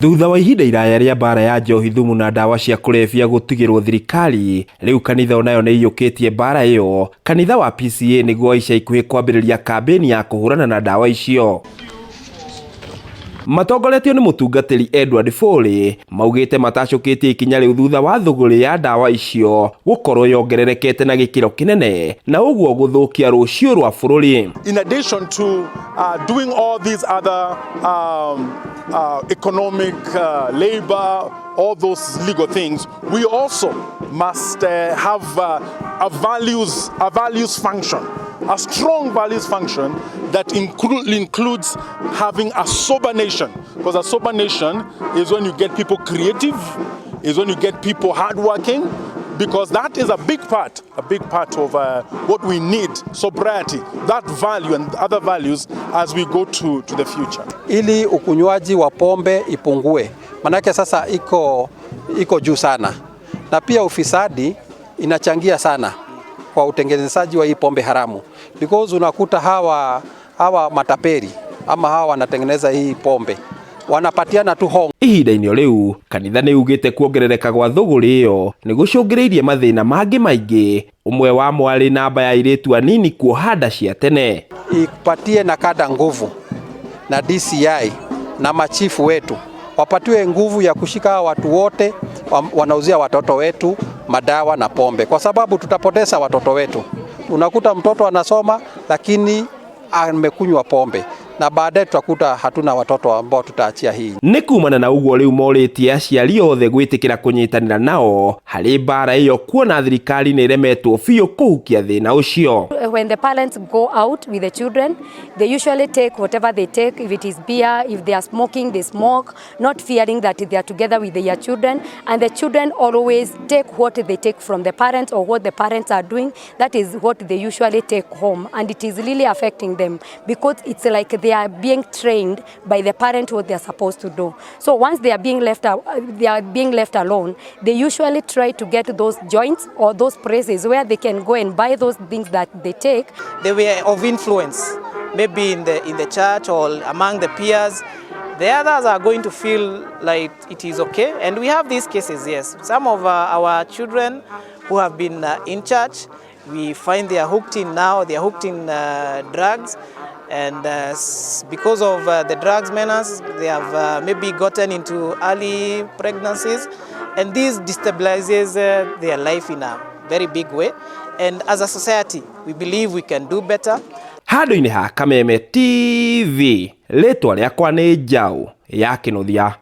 Thutha wa ihinda iraya rĩa mbara ya njohi, thumu na ndawa cia kũrebia gũtigĩrwo thirikari, rĩu kanitha onayo nĩ iyũkĩtie mbara ĩyo. Kanitha wa PCEA nĩguo ica ikuhĩ kwambĩrĩria kambĩni ya kũhũrana na ndawa icio. Matongoretio nĩ mũtungatĩri Edward Foley, maugĩte matacũkĩtie ikinya rĩu thutha wa thũgũrĩ ya ndawa icio gũkorwo yongererekete na gĩkĩro kĩnene na ũguo gũthũkia rũciũ rwa bũrũri. In addition to doing all these other economic, labor, all those legal things, we also must have a values function, a strong values function that includes having a sober nation. Because a sober nation is when you get people creative, is when you get people hardworking, because that is a big part of what we need, sobriety, that value and other values as we go to the future. Ili ukunywaji wa pombe ipungue, manake sasa iko juu sana, na pia ufisadi inachangia sana kwa utengenezaji wa hii pombe haramu, because unakuta hawa matapeli ama hawa wanatengeneza hii pombe wanapatiana tu hongo. Ihinda-inĩ o rĩu, kanitha nĩ ugĩte kuongerereka gwa thũgũrĩ ĩyo nĩ gũcũngĩrĩirie mathĩna mangĩ maingĩ, ũmwe wamo arĩ namba ya airĩtu anini kuoha nda cia tene. Ipatie NACADA nguvu na DCI na machifu wetu wapatiwe nguvu ya kushika hawa watu wote wanauzia watoto wetu madawa na pombe, kwa sababu tutapoteza watoto wetu. Unakuta mtoto anasoma lakini amekunywa pombe, na baadaye tutakuta hatuna watoto ambao tutaachia hii. Nĩ kumana na ũguo rĩu morĩtie aciari othe gwĩtĩkĩra kũnyitanĩra nao harĩ mbara ĩyo, kuona thirikari nĩ ĩremetwo biũ kũhukia thĩna ũcio. When the parents go out with the children, they usually take whatever they take. If it is beer, if they are smoking, they smoke, not fearing that they are together with their children. And the children always take what they take from the parents or what the parents are doing. That is what they usually take home. And it is really affecting them because it's like they are being trained by the parent what they are supposed to do. So once they are being left, they are being left alone, they usually try to get those joints or those places where they can go and buy those things that they take. They were of influence, maybe in the church or among the peers. The others are going to feel like it is okay, and we have these cases. Yes, some of our children who have been in church, we find they are hooked in now. They are hooked in drugs, and because of the drugs menace, they have maybe gotten into early pregnancies, and this destabilizes their life in a very big way. And as a society, we believe we can do better. Handũ-inĩ ha Kameme TV, rĩtwa rĩakwa nĩ Njaũ ya Kĩnuthia.